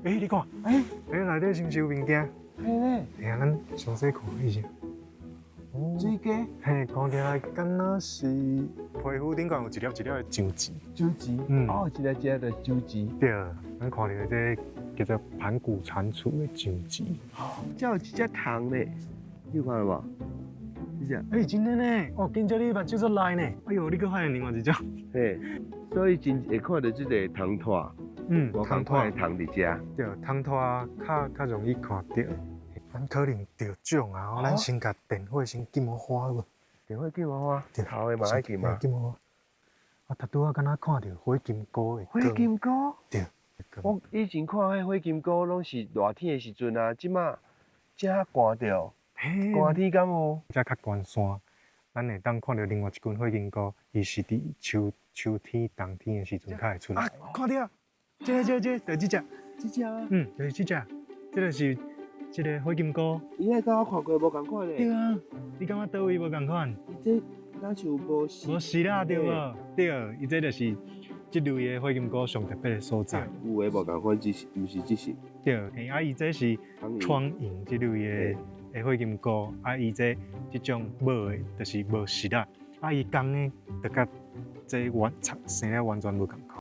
欸，你看，欸，內底是毋是有物件？嘿咧。等下咱詳細看一下。哦。水雞。嘿，看起來敢若是皮膚頂懸有一粒一粒的漿痣。漿痣。嗯。哦，這个這個就是漿痣。對，咱看著這個叫做盤古蟾蜍的漿痣。這有一隻蟲咧，你有看著無？這隻。欸，真的呢！哦，今朝你目睭足利呢。哎喲，你閣發現另外一隻。嘿，所以真會看著這个蟲豸。嗯，蟲豸。蟲佇遮。對，蟲豸較較容易看著。咱可能著獎啊！咱先共電火先撳予花無？電火撳予花？對，頭的嘛愛撳啊。撳予花。啊，頭拄仔敢若看著火金菇的。火金菇？對。我以前看彼火金菇攏是熱天的時陣啊，這馬遮寒著。寒天敢有？遮較懸山，咱會當看著另外一群火金菇，伊是佇秋秋天、冬天的時陣才會出來。啊，看著，這個、這個、這個，就這隻。這隻啊？嗯，就是這隻，這個是這个火金菇。伊彼佮我看過無仝款咧。對啊，你感覺佗位無仝款？伊這敢像無絲。無絲啦，對無？對，伊這就是這類的火金菇上特別的所在。有的無仝款，只是毋是這是。對，嘿，啊，伊這是窗螢這類的的火金菇，啊，伊這這種無的，就是無絲啦。啊，伊公的就佮這完生了完全無仝款。